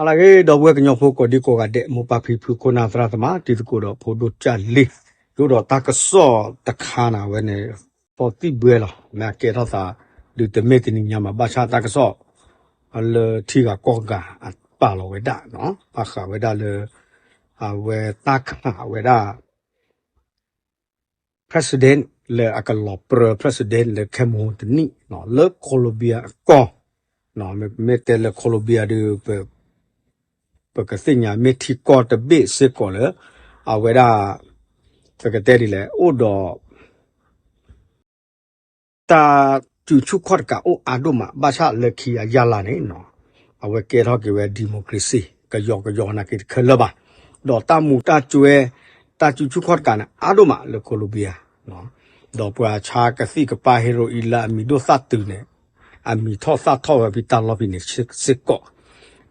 ဟါလၢအဂ့ၤ ဒီပုၢ်ဝဲၢ်ကညီဖိကိးဒံကိးဂၤဒဲး မိၢ်ပၢ်ဖံဖု ခိၣ်နၢ်သရၣ်သမါ တံၤသကိးဒီးဖိဒိၣ်ကၢ်လံ, ယအိၣ်ဒီးတၢ်ကစီၣ်တခါန့ၣ် အဝဲန့ၣ် သီသံၣ်ဘှဲလီၤ မ့ၢ်အကဲထီၣ်သး ဒုးတမ့ၢ်တနံၤညါမး ဘၣ်ဆၣ်တၢ်ကစီၣ် လၢထံဂၤကီၢ်ဂၤအပာ်လီၤဝဲဒၣ်နီၤ ပာ်ဃာ်ဝဲဒၣ်လၢ အဝဲတၢ်ခးဝဲဒၣ် president လၢအကလီၤပြၢ president လၢခဲမဟိတနံၣ် လၢ Colombia အကီၢ်, မ့ၢ်တဲလၢ Colombia ဒီး ပကသ့ၣ်ညါမ့ၢ်ထံကီၢ်တဘ့ၣ်စ့ၢ်ကီးလၢ အဝဲဒၣ် ပကတဲဒ်လဲၣ် အိၣ်ဒီး တၢ်စုဆူၣ်ခီၣ်တကးအိၣ်အါဒိၣ်မး ဘၣ်ဆၣ်လၢခံအယါလါန့ၣ် အဝဲကဲထီၣ်က့ၤဝဲ democracy ကယီကယီနာ်က့တခဲလၢာ်ဘၣ်, ဒီးတၢ်မူးတၢ်ကွဲ တၢ်စုဆူၣ်ခီၣ်တကးန့ၣ် အါဒိၣ်မးလၢ Colombia ဒီးပှၤဆါကသံၣ်ကပၤ ဟ့ရိအံၤ လၢအမံၤဒိၣ်သၣ်တုၤန့ၣ် အမံၤထီၣ်သၣ်ထီၣ်ဝဲဖဲတၢ်လီၢ်ဖဲန့ၣ်စ့ၢ်ကီး,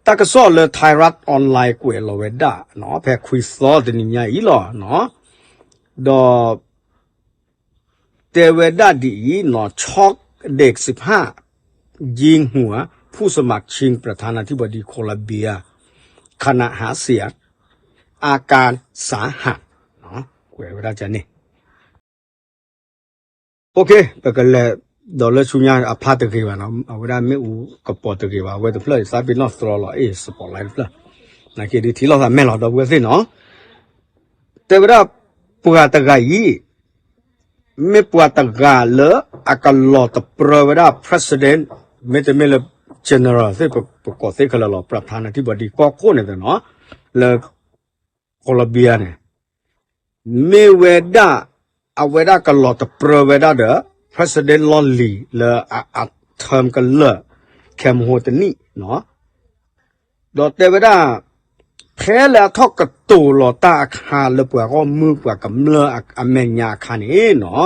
တၢ်ကစီၣ်လၢ Thairath Online ကွဲးလီၤဝဲဒၣ် ဖဲခွံသီတနံၤညါအံၤလီၤ, ဒီး တဲဝဲဒၣ်ဒ်အံၤနီၤ ช็อกเด็กสิบห้า ยิงหัวผู้สมัครชิงประธานาธิบดีโคลอมเบีย ขณะหาเสียง อาการสาหัส ကွဲးဝဲဒၣ်န့ၣ် ပကလဲၤဒီးလၢဆူညါအဖါတဂ့ၤဘၣ်နီၤ အဝဲဒၣ်မ့ၣ်အူကပီၤတဂ့ၤဘၣ် အဝဲတဖျၢၣ်သးပ့ၤနီၣ်သြီလီၤ အ့ၣ် spotlight တဖျၢၣ် နာ်က့ဒုးထံၣ်လိာ်သးမဲာ်လီၤ ဒီပုၢ်ဝဲၢ်သ့ၣ်နီၤ တဲဝဲဒၣ် ပှၤတဂၤအံၤ မ့ၢ်ပှၤတဂၤလၢအကလီၤတပြၢဝဲဒၣ် president မ့တမ့ၢ်လၢ general သ့ၣ်ပကိးသ့ခဲလၢာ်လီၤ ประธานาธิบดี ကီၢ်ခိၣ်န့ၣ်နီၤ လၢ Colombia န့ၣ် မ့ၢ်ဝဲဒၣ် အဝဲဒၣ်ကလီၤတပြၢဝဲဒၣ်ဒီး president လီၢ်လံၤလၢအ အ term ကလၢာ် ခဲမဟိတနံၣ်နီၤ ဒီးတဲဝဲဒၣ် ဖဲလၢအထီၣ်ကတိၤလီၤတၢ်အခါလၢပှၤဂီၢ်မုၢ်ပှၤကမျၢၢ်အမဲာ်ညါအခါန့ၣ်နီၤ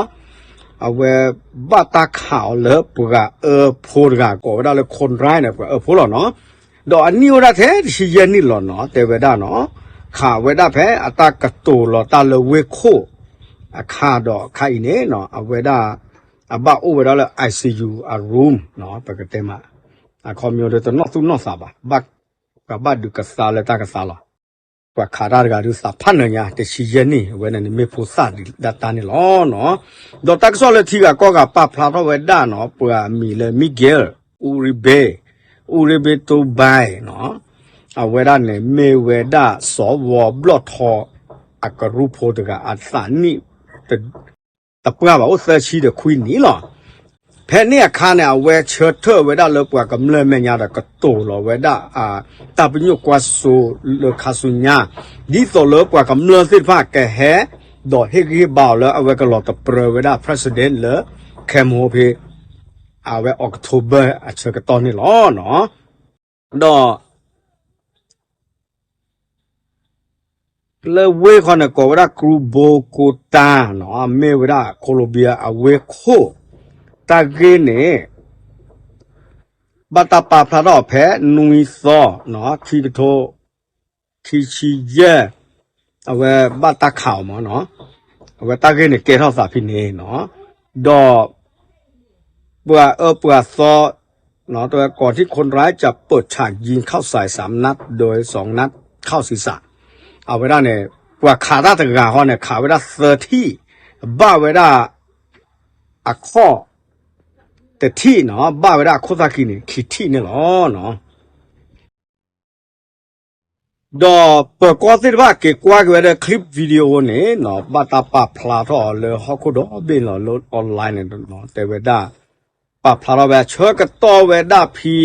အဝဲဘၣ်တၢ်ခးအီၤလၢပှၤအၢဖိတဂၤ ကိးဝဲဒၣ်လၢ Conrad န့ၣ် ပှၤအၢဖိလီၤနီၤ ဒီးအနံၣ်အိၣ်ဒၣ်ထဲတဆံယဲၢ်နံၣ်လီၤနီၤ တဲဝဲဒၣ်နီၤ ခးဝဲဒၣ်ဖဲအတၢ်ကတိၤလီၤတၢ်လၢဝ့ၢ်ခိၣ်အခါဒီးအခါအံၤန့ၣ်နီၤ အဝဲဒၣ် အဘၣ်အိၣ်ဝဲဒၣ်လၢ I C U အ room နီၤ ပကတဲမး အခီပညီဒီးတနီၣ်သူၣ်နီၣ်သးဘၣ် ဘၣ်ကဘၣ်ဒုးကသါလၢတၢ်ကသါလီၤ ပှၤခးတၢ်တဂၤဒုးသးဖးနၢၤညါ တဆံယဲၢ်နံၣ် အဝဲန့ၣ်န့ၣ်မ့ၢ်ဖိသၣ်ဒံးဒၣ်တၢ်န့ၣ်လီၤနီၤ ဒီးတၢ်ကစီၣ်လၢထံဂၤကီၢ်ဂၤပာ်ဖျါထီၣ်ဝဲဒၣ်နီၤ ပှၤအမံၤလၢ Miguel Uribe Uribe Turbay နီၤ အဝဲဒၣ်န့ၣ် မ့ၢ်ဝဲဒၣ်စီၤဝီဘျီၣ်ထီ အကရူၢ်ဖိတဂၤ အသးနံၣ် တပှၢ်ဘၣ် အိၣ်သၢဆံဒီးခွံနံၣ်လီၤ. ဖဲန့ၣ်အခါန့ၣ် အဝဲဆၢထၢၣ်ဝဲဒၣ်လၢပှၤကမျၢၢ်မဲာ်ညါဒီးကတိၤလီၤဝဲဒၣ် တၢ်ပညိၣ်ကွၢ်စိလၢခါဆူညါ ဒ်သိးလၢပှၤကမျၢၢ်သ့ၣ်တဖၣ်ကဟဲ ဒီးဟ့ၣ်ဂံၢ်ဟ့ၣ်ဘါအီၤလၢအဝဲကလီၤတပြၢဝဲဒၣ် president လၢ ခဲမဟိဖဲ အဝဲ October အဆၢကတီၢ်န့ၣ်လီၤ. ဒီး လၢဝ့ၢ်ခီန့ၣ် ကိးဝဲဒၣ် ကရူၢ်ဘိကိတၢ်နီၤ မ့ၢ်ဝဲဒၣ် Colombia အဝ့ၢ်ခိၣ် တၢ်ဂ့ၢ်န့ၣ် ဘၣ်တၢ်ပာ်ဖျါထီၣ်ဖဲနွံသီ ခံကထိ ခံဆံယဲၢ် အဝဲဘၣ်တၢ်ခးအီၤမးနီၤ အဝဲတၢ်ဂ့ၢ်န့ၣ်ကဲထီၣ်သးဖဲန့ၣ်နီၤ ဒီး ပှၤအၢပှၤသီ တဝဲ ก่อนที่คนร้ายจะเปิดฉากยิงเข้าใส่สามนัด โดยสองนัดเข้าศีรษะ အဝဲဒၣ်န့ၣ် ပှၤခးတၢ်တဂၤဃီန့ၣ် ခးဝဲဒၣ်သၢထံၣ် ဘၣ်ဝဲဒၣ် အခီၣ် တထံၣ်နီၤ ဘၣ်ဝဲဒၣ်အခိၣ်သၣ်ခံန့ၣ် ခံထံၣ်န့ၣ်လီၤ. ဒီးပၢၤကီၢ်သ့ၣ်တဖၣ်က့ၤကွၢ်က့ၤဝဲဒၣ် clip video န့ၣ်နီၤ ဘၣ်တၢ်ပာ်ဖျါထီၣ်အီၤလၢဟီၣ်ခိၣ်ဒီဘ့ၣ်လီၤလၢ online န့ၣ်နီၤ တဲဝဲဒၣ် ပာ်ဖျါထီၣ်ဝဲအဆၢကတီၢ်ဝဲဒၣ်ဖဲ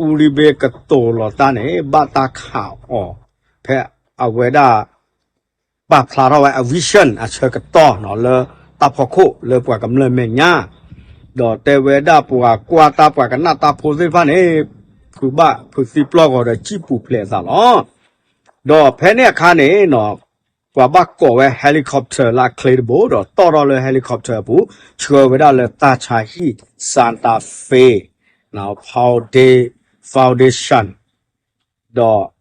Uribe ကတိၤလီၤတၢ်န့ၣ် ဘၣ်တၢ်ခးအီၤ ဖဲအဝဲဒၣ် ပာ်ဖျါထီၣ်ဝဲအ vision အဆၢကတီၢ်နီၤ လၢတၢ်ဖီခိၣ်လၢပှၤကမျၢၢ်မဲာ်ညါ ဒီးတဲဝဲဒၣ်ပှၤကွၢ်တၢ်ပှၤကနၣ်တၢ်ဖိသ့ၣ်တဖၣ်န့ၣ် ဖုးဘၣ်ဖုးသံပျီၢ်ဂီၤဒီး စံၣ်ပူၤဖျဲးအသးလီၤ. ဒီးဖဲန့ၣ်အခါန့ၣ်နီၤ ပှၤဘၣ်ကိးဝဲ helicopter လၢအချ့တဘိ ဒီးတီၢ်ထီၣ်လၢ helicopter အပူၤ ဆှၢဝဲဒၣ်လၢတၢ်ဆါဟံၣ် Santa Fe Foundation ဒီး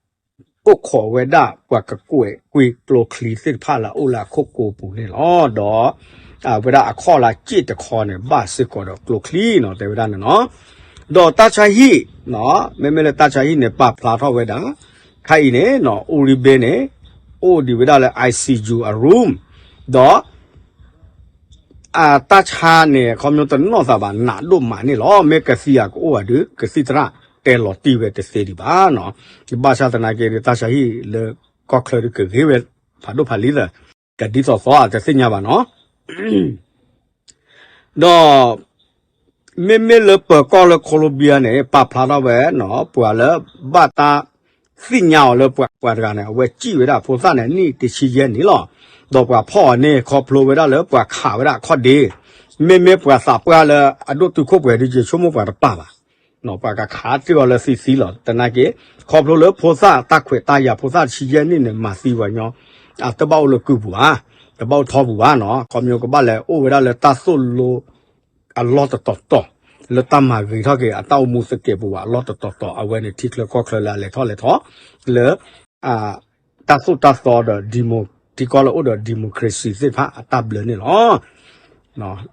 အိၣ်ခိးဝဲဒၣ်ပှၤကကွဲးကွံာ်ကျိချံသ့ၣ်တဖၣ်လၢအအိၣ်လၢအခိၣ်ကိးပူၤန့ၣ်လီၤ. ဒီးအဝဲဒၣ်အခီၣ်လၢစ့ၣ်တခီန့ၣ် ဘၣ်စ့ၢ်ကီးဒီးကျိချံနီၤ တဲဝဲဒၣ်န့ၣ်နီၤ. ဒီးတၢ်ဆါဟံၣ် မ့မ့ၢ်လၢတၢ်ဆါဟံၣ်န့ၣ် ပာ်ဖျါထီၣ်ဝဲဒၣ် ခါအံၤန့ၣ် Uribe န့ၣ် အိၣ်ဒံးဝဲဒၣ်လၢ I C U အ room ဒီး အတၢ်ဆါန့ၣ် ခီဖျိတနီၢ်သးဘၣ်နးဒိၣ်မးန့ၣ်လီၤ. မ့ၢ်ကသံအကအိၣ်ဝဲဒုး ကသံၣ်သရၣ်တဲလီၤတံၢ်ဝဲတသ့ဒံးဘၣ်နီၤ. ဘၣ်ဆၣ်သနာ်က့ဒီး တၢ်ဆါဟံၣ်လၢကီၢ်ချၢဒုးကဂ့ၤဝဲဖးဒိၣ်ဖးလံသၢ ကဒ်သိးသိးအတသ့ၣ်ညါဘၣ်နီၤ. ဒီး မ့မ့ၢ်လၢပၢၤကီၢ်လၢ Colombia န့ၣ် ပာ်ဖျါထီၣ်ဝဲနီၤ ပှၤလၢဘၣ်တၢ်သ့ၣ်ညါအီၤလၢပှၤပှၤတဂၤန့ၣ် အဝဲစံၣ်ဝဲဒၣ်ဖိသၣ်န့ၣ် နံၣ်တဆံယဲၢ်နံၣ်လီၤ. ဒီးပှၤဖီၣ်အီၤန့ၣ် ခီဖျိဝဲဒၣ်လၢပှၤခးဝဲဒၣ်အခီၣ်ဒ့, မ့မ့ၢ်ပှၤသးပှၢ်လၢအဒိၣ်တုာ်ခိၣ်ပှဲၤဒုး ယဆိကမိၣ်ပှၤတပာ်ဘၣ် ပှၤကခးတ့ၢ်အီၤလၢသံသံလီၤ. သနာ်က့ ခီဖျိလၢဖိသၣ်တၢ်ခွဲးတၢ်ယာ်ဖိသၣ်တဆံယဲၢ်နံၣ်န့ၣ် မၤသံပှၤညီ အတဘၣ်အိၣ်လၢကုၢ်ပူၤဘၣ်, တဘၣ်အိၣ်ထီပူၤဘၣ်နီၤ. ခီဖျိကဘၣ်လဲၤအိၣ်ဝဲဒၣ်လၢတၢ်သိၣ်လိအလီၢ်တတီၤတီၤ, လၢတၢ်မၤဂ့ၤထီၣ်က့ၤအတၢ်အိၣ်မူသကဲးပူၤဘၣ်အလီၢ်တတီၤတီၤ, အဝဲန့ၣ်ထံချၢကီၢ်ချၢလၢအလဲၤထီၣ်လဲၤထီၣ် လၢ တၢ်သိၣ်တၢ်သီဒီး ထံကီၢ်လၢအိၣ်ဒီး democracy သ့ၣ်တဖၣ်အတၢ်ဘျၢန့ၣ်လီၤ.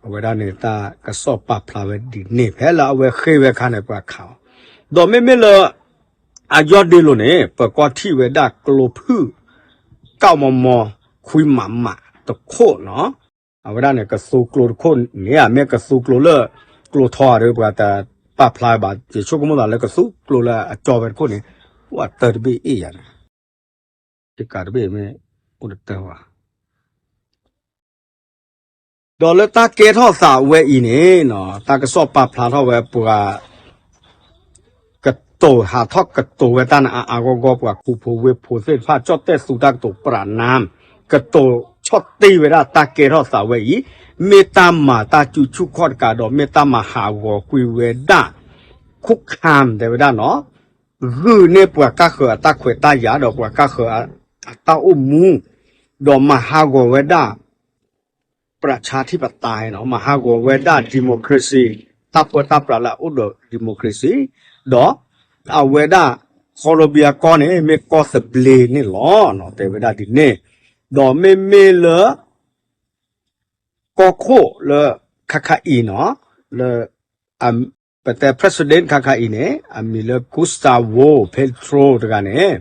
အဝဲဒၣ်န့ၣ်တၢ်ကစီၣ်ပာ်ဖျါဝဲဒ်န့ၣ် ဖဲလၢအဝဲဃ့ဝဲအခါန့ၣ် ပှၤခးအီၤ, ဒီးမ့မ့ၢ်လၢ အယီၢ်ဒ့လိၤန့ၣ် ပၢၤကီၢ်ထံၣ်ဝဲဒၣ်ကျိဖုၣ် ကၣ်မီမီ ခွံမးမးတခိၣ်နီၤ. အဝဲဒၣ်န့ၣ် ကသူကျိတခိၣ်န့ၣ် မ့ၢ်ကသူကျိလၢ ကျိထီဒီး ပှၤတပာ်ဖျါဘၣ်, ယဆိကမိၣ်သးလၢကသူကျိလၢအကၠီဝဲတခိၣ်န့ၣ် အိၣ်အတၢတဘ့ၣ်အ့ၣ်ယၤန့ၣ်, တကးတဘ့ၣ်မ့ၢ်အိၣ်တတၢဘၣ် ဒီးလၢတၢ်ကဲထီၣ်သးဝဲအံၤန့ၣ် တၢ်ကစီၣ်ပာ်ဖျါထီၣ်ဝဲပှၤ ကတိၤဟးထီၣ်ကတိၤဝဲတၢ်န့ၣ် အါအါဂီၢ်ဂီၢ် ပှၤခူဖိဝ့ၢ်ဖိသ့ၣ်တဖၣ် ကၠီၣ်တဲၣ်သူတၢ်ကတိၤပြးနါ ကတိၤဆီၣ်တံၢ်ဝဲဒၣ်တၢ်ကဲထီၣ်သးဝဲအံၤ မ့ၢ်တၢ်မၤတၢ်စုဆူၣ်ခီၣ်တကးဒီး မ့ၢ်တၢ်မၤဟးဂီၤကွံာ်ဝဲဒၣ် ခုၣ်ခၣ်တဲဝဲဒၣ်နီၤ ဂုာ်န့ၢ်ပှၤကၢ်ဃၢၤအတၢ်ခွဲးတၢ်ယာ်ဒီးပှၤကၢ်ဃၢၤအတၢ်အိၣ်မူ ဒီးမၤဟးဂီၤဝဲဒၣ် ပြးဆါထံပတာ်နီၤ မၤဟးဂီၤဝဲဒၣ် democracy တၢ်ပၢတၢ်ပြးလၢအအိၣ်ဒီး democracy ဒီး အဝဲဒၣ် Colombia ကီၢ်န့ၣ် မ့ၢ်ကီၢ်သဘျ့န့ၣ်လီၤ တဲဝဲဒၣ်ဒ်န့ၣ် ဒီးမ့မ့ၢ်လၢ ကီၢ်ခိၣ်လၢ ခါခါအံၤနီၤ လၢ ပတဲ president ခါခါအံၤန့ၣ် အမံၤလၢ Gustavo Petro တဂၤန့ၣ်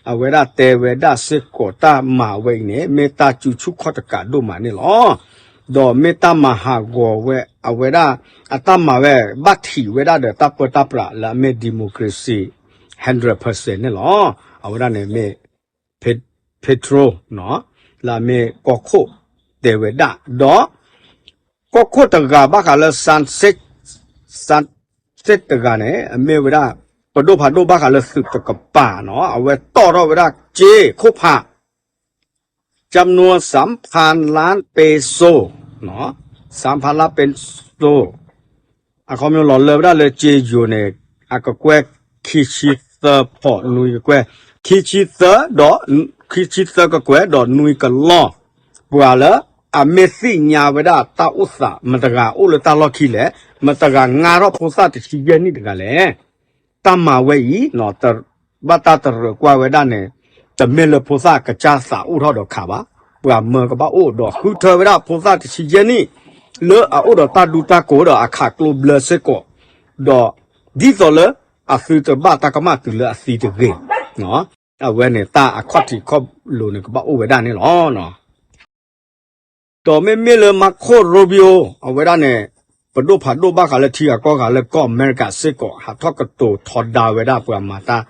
အဝဲဒၣ်တဲဝဲဒၣ်စ့ၢ်ကီးတၢ်မၤဝဲအံၤန့ၣ် မ့ၢ်တၢ်စုဆူၣ်ခီၣ်တကးဒိၣ်မးန့ၣ်လီၤ. ဒီးမ့ၢ်တၢ်မၤဟးဂီၤဝဲ အဝဲဒၣ် အတၢ်မၤဝဲ ဘၣ်ထံးဝဲဒၣ်ဒီးတၢ်ပၢတၢ်ပြးလၢအမ့ၢ် democracy hundred percent န့ၣ်လီၤ. အဝဲဒၣ်န့ၣ်မ့ၢ် Petro လၢအမ့ၢ်ကီၢ်ခိၣ်တဲဝဲဒၣ် ဒီး ကီၢ်ခိၣ်တဂၤဘၣ်ဃးလၢ Sanchez တဂၤန့ၣ် အမ့ၢ်ဝဲဒၣ် ပဒိၣ်ဖးဒိၣ်ဘၣ်ဃးလၢသုးတကပၤနီၤ အဝဲတီၣ်ထီၣ်ဝဲဒၣ်စ့ခိၣ်ဖး จำนวนสามพันล้านเปโซ สามพันล้านเปโซ အခီပညီလီၤလၢဝဲဒၣ်လၢစ့ယိၤန့ၣ် အကကွဲၢ်ခံဆံသၢဖီးနွံကကွဲၢ် ခံဆံသၢဒီး ခံဆံသၢကကွဲၢ်ဒီးနွံကလီၢ် ပှၤလၢအမ့ၢ်သ့ၣ်ညါဝဲဒၣ်တၢ်အိၣ်သး မတၤတဂၤအိၣ်လၢတၢ်လီၢ်ခံလဲၣ်, မတၤတဂၤငါထီၣ်ဖိသၣ်တဆံယဲၢ်နံၣ်တဂၤလဲၣ်. တၢ်မၤဝဲအံၤ ဘၣ်တၢ်တရၢၣ်ကွၢ်ဝဲဒၣ်န့ၣ် တမ့ၢ်လၢဖိသၣ်ကစၢ်သးအိၣ်ထီၣ်ဒီးခးဘၣ်, ပှၤမၢကဘၣ်အိၣ်ဒီးဃုထၢဝဲဒၣ်ဖိသၣ်တဆံယဲၢ်နံၣ် လၢအအိၣ်ဒီးတၢ်ဒူတၢ်ကိးဒီးအခးကျိဘျၢစ့ၢ်ကီး, ဒီးဒ်သိးလၢအသုတဘၣ်တၢ်ကမၣ်တုၤလၢအသံတဂ့ၤ, အဝဲန့ၣ်တၢ်အခီၣ်ထံးခီၣ်လိၤန့ၣ် ကဘၣ်အိၣ်ဝဲဒၣ်န့ၣ်လီၤ. ဒီးမ့မ့ၢ်လၢ Marco Rubio အဝဲဒၣ်န့ၣ် ပဒိၣ်ဖးဒိၣ်ဘၣ်ဃးလၢထံဂၤကီၢ်ဂၤလၢကီၢ်အမဲရကၤစ့ၢ်ကီး ဟးထီၣ်ကတိၤထီဒါဝဲဒၣ်ပှၤမၤတၢ်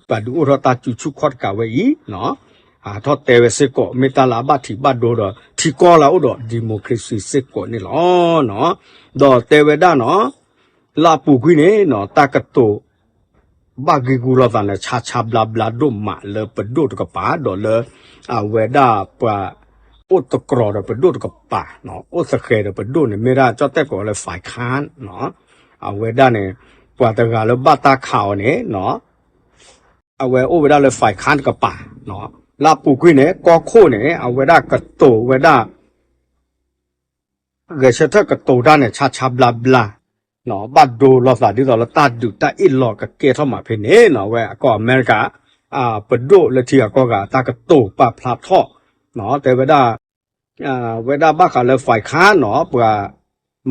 ပှၤဒုးအိၣ်ထီၣ်တၢ်စုဆူၣ်ခီၣ်တကးဝဲအံၤ ဟးထီၣ်တဲဝဲစ့ၢ်ကီး မ့ၢ်တၢ်လၢအဘၣ်ထံးဘၣ်ဒိဒီး ထံကီၢ်လၢအအိၣ်ဒီး democracy စ့ၢ်ကီးန့ၣ်လီၤ. ဒီးတဲဝဲဒၣ်နီၤ လၢအပူၤကွံာ်န့ၣ်နီၤ တၢ်ကတိၤ ဘၣ်ဂံၢ်ဂူၢ်လိာ်သးန့ၣ် ဆါဆါဘျါဘျါဒိၣ်မးလၢပဒိၣ်တကပၤ ဒီးလၢ အဝဲဒၣ်ပှၤ အိၣ်သကြီၤဒီးပဒိၣ်တကပၤ အိၣ်သဃဲၤဒီးပဒိၣ်န့ၣ် မ့ၢ်ဒၣ်ကၠီၣ်တဲၣ်ကိးလၢ Faikhan အဝဲဒၣ်န့ၣ် ပှၤတဂၤလၢဘၣ်တၢ်ခးအီၤန့ၣ် အဝဲအိၣ်ဝဲဒၣ်လၢ Faikhan တကပၤ လၢအပူၤကွံာ်န့ၣ် ကီၢ်ခိၣ်န့ၣ် အဝဲဒၣ်ကတိၤဝဲဒၣ် ဂဲၤဆၢထၢၣ်ကတိၤတၢ်န့ၣ် ဆါဆါဘျါဘျါ ဘၣ်ဒိလိာ်သးဒ်သိးလၢတၢ်ဒုးတၢ်အ့ၣ်လိာ်ကကဲထီၣ်မးဖဲန့ၣ်နီၤ အဝဲအကီၢ်အမဲရကၤ ပဒိၣ်လၢထံဂၤကီၢ်ဂၤ တၢ်ကတိၤပာ်ဖျါထီၣ် တဲဝဲဒၣ် ဝဲဒၣ်ဘၣ်ဃးလၢ Faikhan နီၤ ပှၤ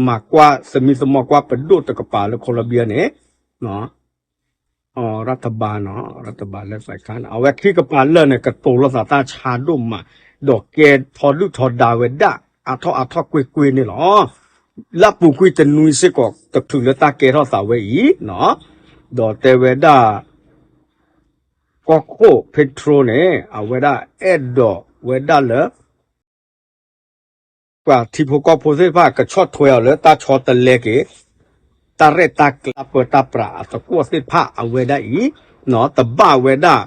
မၤကွၢ်သမံသမိးကွၢ်ပဒိၣ်တကပၤလၢ Colombia န့ၣ် ရၢတဘါနီၤ ရၢတဘါလၢသးခါန့ၣ် အဝဲခံကပၤလၢာ်န့ၣ် ကတိၤလိာ်သးတၢ်ဆါဒိၣ်မး ဒီးကဲထီဒုၣ်ထီဒါဝဲဒၣ် အါထီၣ်အါထီၣ်ကွ့ၢ်ကွ့ၢ်န့ၣ်လီၤ. လၢအပူၤကွံာ်တနွံစ့ၢ်ကီး တချုးလၢတၢ်ကဲထီၣ်သးဝဲအံၤနီၤ ဒီးတဲဝဲဒၣ် ကီၢ်ခိၣ် Petro န့ၣ် အဝဲဒၣ်အဲၣ်ဒိးဝဲဒၣ်လၢ ပှၤထံဖိကီၢ်ဖိသ့ၣ်တဖၣ် ကဆီၣ်ထွဲအီၤလၢတၢ်ဆီတလဲက့ၤ တၢ်ရဲၣ်တၢ်ကျဲၤ တၢ်ပၢတၢ်ပြးအသကွီၢ်သ့ၣ်တဖၣ်အဝဲဒၣ်အံၤ တဘၣ်ဝဲဒၣ်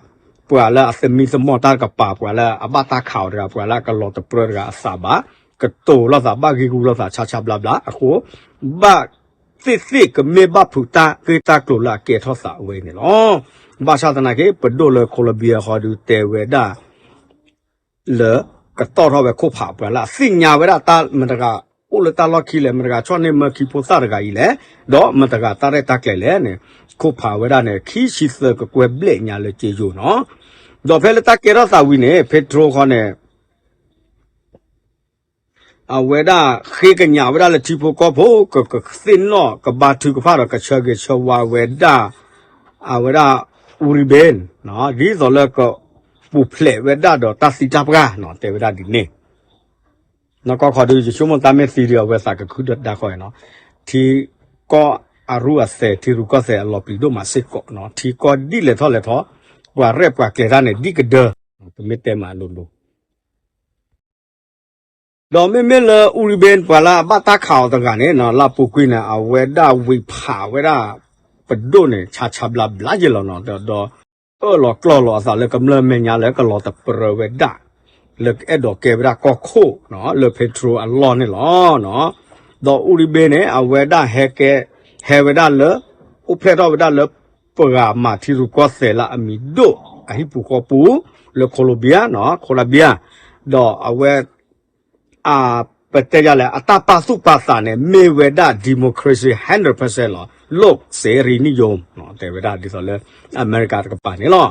ပှၤလၢအသမံသမိးတၢ်တကပၤ ပှၤလၢအဘၣ်တၢ်ခးအီၤတဂၤ ပှၤလၢအကလီၤတပြၢတဂၤအသးဘၣ်, ကတိၤလိာ်သးဘၣ်ဂ့ၢ်ဂူၢ်လိာ်သးဆါဆါဘျါဘျါအဃိ ဘၣ်သ့ၣ်သ့ၣ်ကမ့ၢ်ဘၣ်ဖုးတၢ်ဂ့ၢ်တၢ်ကျိၤလၢအကဲထီၣ်သးအဝဲန့ၣ်လီၤ. ဘၣ်ဆၣ်သနာ်က့ ပဒိၣ်လၢ Colombia ဃီဒုးတဲဝဲဒၣ် လၢကတီၢ်ထီၣ်ဝဲခိၣ်ဖးပှၤလၢအသ့ၣ်ညါဝဲဒၣ်တၢ်မတၤတဂၤ အိၣ်လၢတၢ်လီၢ်ခံလဲၣ်, မတၤတဂၤဆီၣ်န့ၢ်မၢခံဖိသၣ်တဂၤအံၤလဲၣ်, ဒီးမတၤတဂၤတၢ်ရဲၣ်တၢ်ကျဲၤလဲၣ်န့ၣ် ခိၣ်ဖးဝဲဒၣ်န့ၣ် ခံဆံသၢကကွဲၢ်ဘျဲၣ်ညါလၢက့ယိၤနီၤ. ဒီးဖဲလၢတၢ်ကဲထီၣ်သးဝံၤန့ၣ် Petro ဃီန့ၣ် အဝဲဒၣ်ဃ့ကညးဝဲဒၣ်လၢထံဖိကီၢ်ဖိ ကကသ့ၣ်နီၣ်ကဘါထုကဖၣ်ဒီးကဆၢဂ့ၤဆၢဝါဝဲဒၣ် အဝဲဒၣ် Uribe ဒ်သိးလၢကပူၤဖျဲးဝဲဒၣ်ဒီးတၢ်သံတၢ်ပှၢ်နီၤ တဲဝဲဒၣ်ဒ်န့ၣ်. နီၢ်ကီၢ်ခီဒုး ယဆိကမိၣ်တၢ်မ့ၢ်သံဒုး အဝဲသးကခုဒၣ်ဃီနီၤ, ထံကီၢ်အရူၢ်အသဲး ထံရူၢ်ကီၢ်သဲးအလီၤပျံၤဒိၣ်မးစ့ၢ်ကီးနီၤ, ထံကီၢ်ဒ်လဲၣ်ထီၣ်လဲၣ်ထီၣ် ပှၤရဲၣ်ပှၤကျဲၤတၢ်န့ၣ် ဒ်ကဒၢ ပမ့ၢ်တဲမးလိၤလိၤ ဒီးမ့မ့ၢ်လၢ Uribe ပှၤလၢအဘၣ်တၢ်ခးအီၤတဂၤန့ၣ်နီၤ လၢအပူၤကွံာ်န့ၣ် အဝဲဒၣ်ဝံၤဖးဝဲဒၣ် ပဒိၣ်န့ၣ် ဆါဆါဘျါဘျါယဲၢ်လီၤနီၤ, ဒီး အၢၣ်လီၤကျီၢ်လီၤအသးလၢကမျၢၢ်မဲာ်ညါလၢကလီၤတပြၢဝဲဒၣ် လၢကအဲၣ်ဒိးကဲဝဲဒၣ်ကီၢ်ခိၣ်နီၤ လၢ Petro အလီၢ်န့ၣ်လီၤ. ဒီး Uribe န့ၣ် အဝဲဒၣ်ဟဲကဲ ဟဲဝဲဒၣ်လၢ အိၣ်ဖျဲၣ်ထီၣ်ဝဲဒၣ်လၢ ပှၤမၤထံရူၢ်ကီၢ်သဲးလၢအမံၤဒိၣ် အဟံၣ်ပူၤဃီပူၤ လၢ Colombia နီၤ Colombia ဒီးအဝဲ အပတဲယၤလဲၣ် အတၢ်ပာ်သူၣ်ပာ်သးန့ၣ် မ့ၢ်ဝဲဒၣ် democracy hundred percent လီၤ, လီၢ်စ့ရံနံၣ်ယိၤ တဲဝဲဒၣ်ဒ်သိးလၢ အမဲရကၤတကပၤန့ၣ်လီၤ.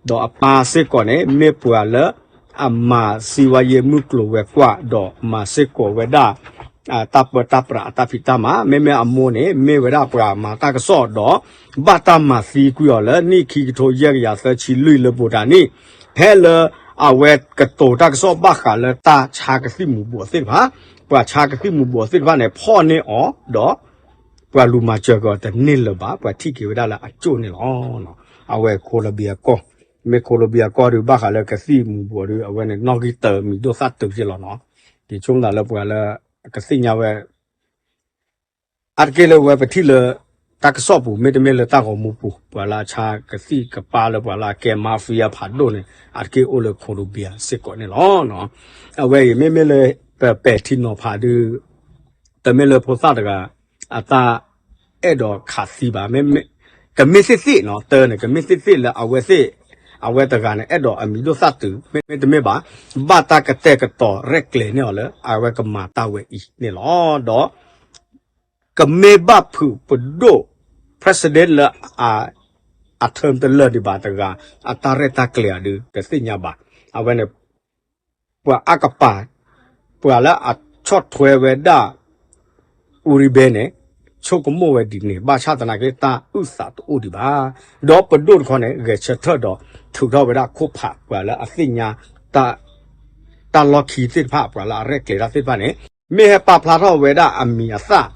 ဒီးအပၢ်စ့ၢ်ကီးန့ၣ် မ့ၢ်ပှၤလၢ အမၤစံးဝါယ့မုၢ်ကျိၤဝဲၤကွာ် ဒီးမၤစ့ၢ်ကီးဝဲဒၣ် တၢ်ပၢတၢ်ပြးအတၢ်ဖံးတၢ်မၤ, မ့မ့ၢ်အမိၢ်န့ၣ် မ့ၢ်ဝဲဒၣ်ပှၤမၤတၢ်ကစီၣ်ဒီး ဘၣ်တၢ်မၤသံကွံာ်အီၤလၢနံၣ်ခံကထိယဲၢ်ကယၤသၢဆံလွံၢ်လၢဘိးတၢ်နံၣ် ဖဲလၢအဝဲကတိၤတၢ်ကစီၣ်ဘၣ်ဃးလၢတၢ်ဆါကသံၣ်မူၤဘှီးသ့ၣ်တဖၣ်, ပှၤဆါကသံၣ်မူၤဘှီးသ့ၣ်တဖၣ်န့ၣ် ဖီၣ်န့ၢ်အီၤဒီး ပှၤလူၤမၤစၢၤက့ၤအီၤတန့ၢ်လၢၤဘၣ်, ပှၤထံၣ်က့ၤဝဲဒၣ်လၢအကၠိၣ်န့ၣ်လီၤ. အဝဲ Colombia ကီၢ်, မ့ၢ် Colombia ကီၢ်ဒုး ဘၣ်ဃးလၢကသံၣ်မူၤဘှီးဒုး အဝဲန့ၣ်နီၣ်ဂံၢ်တၢ မံၤဒိၣ်သၣ်တုၤက့လီၤနီၤ. ယဆိကမိၣ်သးလၢပှၤလၢ ကသ့ၣ်ညါဝဲ အါတက့ၢ်လၢဝဲပထံၣ်လၢ တၢ်ကစီၣ်ပူၤ မ့တမ့ၢ်လၢတၢ်ဂီၤမူပူၤ ပှၤလၢအဆါကသံၣ်ကပၢလၢပှၤလၢအကဲ mafia ဖးဒိၣ်န့ၣ် အါတက့ၢ်အိၣ်လၢ Colombia စ့ၢ်ကီးန့ၣ်လီၤ. အဝဲအံၤ မ့မ့ၢ်လၢ ပပဲာ်ထံနီၤဖးဒုး တမ့ၢ်လၢဖိသၣ်တဂၤ အတၢ်အဲၣ်ဒိးခးသံဘၣ်, ကမ့ၢ်သ့ၣ်သ့ၣ်နီၤ တၢ်န့ၣ် ကမ့ၢ်သ့ၣ်သ့ၣ်လၢအဝဲသ့ၣ် အဝဲတဂၤန့ၣ် အဲၣ်ဒိးအမံၤဒိၣ်သၣ်တုၤ မ့တမ့ၢ်ဘၣ် ဘၣ်တၢ်ကတဲာ်ကတီၤရဲၣ်ကျဲၤန့ၢ်အီၤလၢ အဝဲကမၤတၢ်ဝဲအံၤန့ၣ်လီၤ. ဒီး ကမ့ၢ်ဘၣ်ဖုးပဒိၣ် president လၢ အ term တလၢာ်ဒံးဘၣ်တဂၤ အတၢ်ရဲၣ်တၢ်ကျဲၤအီၤဒုး တသ့ၣ်ညါဘၣ်. အဝဲန့ၣ် ပှၤအါကပၤ ပှၤလၢအဆီၣ်ထွဲဝဲဒၣ် Uribe န့ၣ် ဆိကမိၣ်ဝဲဒ်န့ၣ် ဘၣ်ဆၣ်သနာ်က့ တၢ်အုၣ်သးတအိၣ်ဒံးဘၣ်. ဒီးပဒိၣ်တခီန့ၣ် ဂဲၤဆၢထၢၣ်ဒီး ထုးထီၣ်ဝဲဒၣ်ခိၣ်ဖး ပှၤလၢအသ့ၣ်ညါ တၢ်လီၢ်ခံသ့ၣ်တဖၣ် ပှၤလၢအရဲၣ်ကျဲၤတၢ်သ့ၣ်တဖၣ်န့ၣ် မ့ၢ်ဟဲပာ်ဖျါထီၣ်ဝဲဒၣ်အမံၤအသၣ်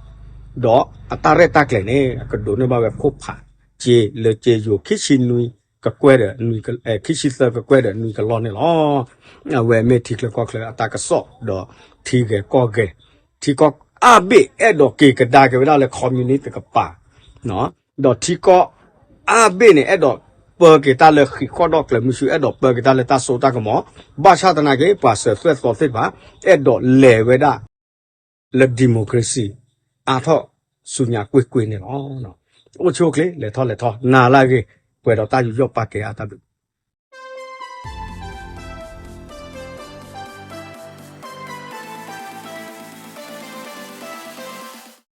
ဒီးအတၢ်ရဲၣ်တၢ်ကျဲၤန့ၣ် ကဒိးန့ၢ်ဘၣ်ဝဲခိၣ်ဖး က့လၢက့ယိၤ ခံဆံနွံကကွဲၢ်ဒီး ခံဆံသၢကကွဲၢ်ဒီးနွံကလီၢ်န့ၣ်လီၤ. အဝဲမ့ၢ်ထံချၢကီၢ်ချၢအတၢ်ကစီၣ် ဒီးထံဂဲၤကီၢ်ဂဲၤ ထံကီၢ်အါဘ့ၣ်အဲၣ်ဒိးက့ၤကဒါက့ၤဝဲဒၣ်လၢ communist တကပၤ ဒီးထံကီၢ်အါဘ့ၣ်န့ၣ် အဲၣ်ဒိးပၢက့ၤတၢ်လၢဃံးဃီၣ်ဒီးကျၢၤမုဆူ အဲၣ်ဒိးပၢက့ၤတၢ်လၢတၢ်စိတၢ်ကမီၤ, ဘၣ်ဆၣ်သနာ်က့ ပှၤစၢၤသွဲၣ်သီသ့ၣ်တဖၣ် အဲၣ်ဒိးလဲၤဝဲဒၣ်လၢ democracy အါထီၣ်ဆူညါကွ့ၢ်ကွ့ၢ်န့ၣ်လီၤ. အိၣ်ဆူၣ်အိၣ်ချ့ လဲၤထီၣ်လဲၤထီ နၤလၢအဂ့ၤ ပှဲၤဒီးတၢ်ယူးယီၣ်ပာ်ကဲအါတၢ်ဘျုး